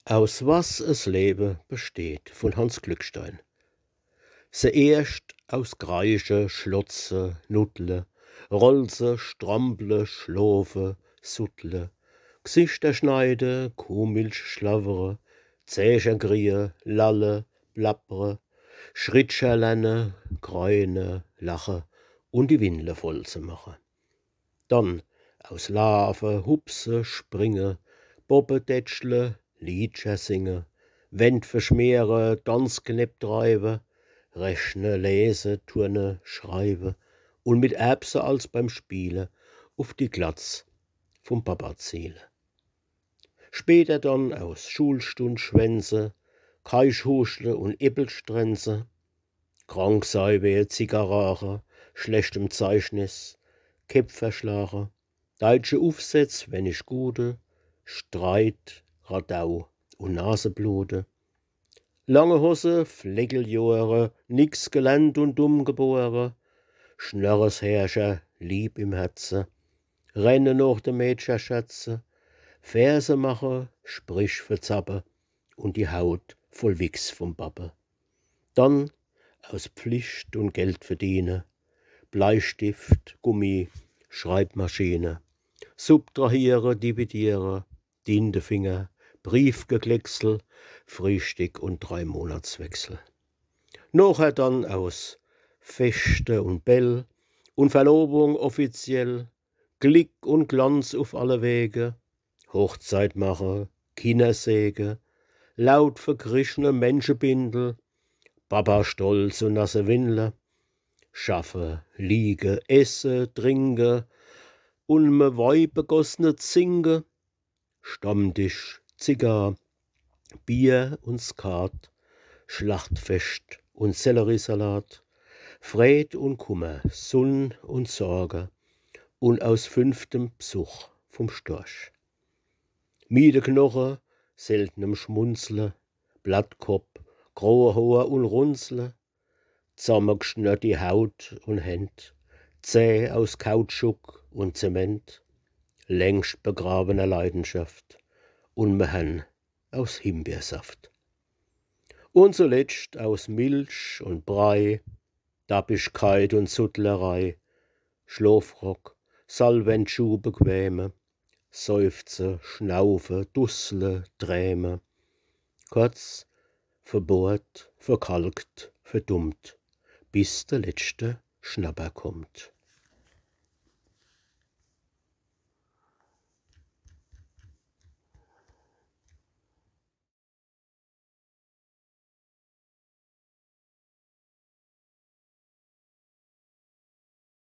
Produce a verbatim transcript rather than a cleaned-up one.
Aus was es Lewe besteht, vun Hanns Glückstein. Se erscht aus Kreische, Schlotze, Nuddle, Rolze, Strample, Schlofe, Suddle, Gsichter schneide, Kuhmilch schlawwere, Zächer kriehe, lalle, blabbere, Schrittcher lerne, greine, lache un die Windle voll ze mache. Dann aus Laafe, Hupse, Springe, Boppe, Dätschle, Liedcher singe, Wänd verschmiere, Danzknepp treiwe, rechne, lese, turne, schreiwe un mit Erbse als beim Spiele uf die Glatz vum Papa ziele. Später dann aus Schulstund schwänze, Kaischhuschle un Äppelstrenze, krank sei wege Zigarrache, schlechtem Zeichnis, Käpp verschlache, deitsche Ufsätz, wenn ich gute, Streit, Radau un Naseblute, lange Hosse, Fleckeljohre, nix gelernt un dumm gebore, Schnörresherrscher, lieb im Herze, renne noch de Mädcherscherze, Verse mache, Sprich verzappe un die Haut voll Wichs vum Bappe. Dann aus Pflicht un Geld verdiene, Bleistift, Gummi, Schreibmaschine, subtrahiere, dividiere, Dintefinger, Briefgeklecksel, Friehstick un Dreimonatswechsel. Nochher dann aus Feschte un Bäll un Verlobung offiziell, Glick un Glanz uf alle Wege, Hochzeit mache, Kinner säge, laut verkrischne Menschebindel, Papa Stolz un nasse Windle, schaffe, liege, esse, trinke un me Weib begossne Zinke, Stammtisch, Zigarr, Bier un Skat, Schlachtfescht un Selleriesalat, Freed un Kummer, Sunn un Sorge un aus fünftem Bsuch vum Storch. Miede Knoche, seltenem Schmunzle, Blattkopp, groe Hoor un Runzle, zammegeschnörrti Haut un Händ, Zäh aus Kautschuk un Zement, längscht begrawener Leidenschaft un me Hänn aus Himbeersaft. Un zuletscht aus Milch un Brei, Dappischkeit un Suddlerei, Schlofrock, Salventschuh bequeme, Seufze, Schnaufe, Dussle, Träme. Kurz, verbohrt, verkalkt, verdummt, bis de letschte Schnapper kommt.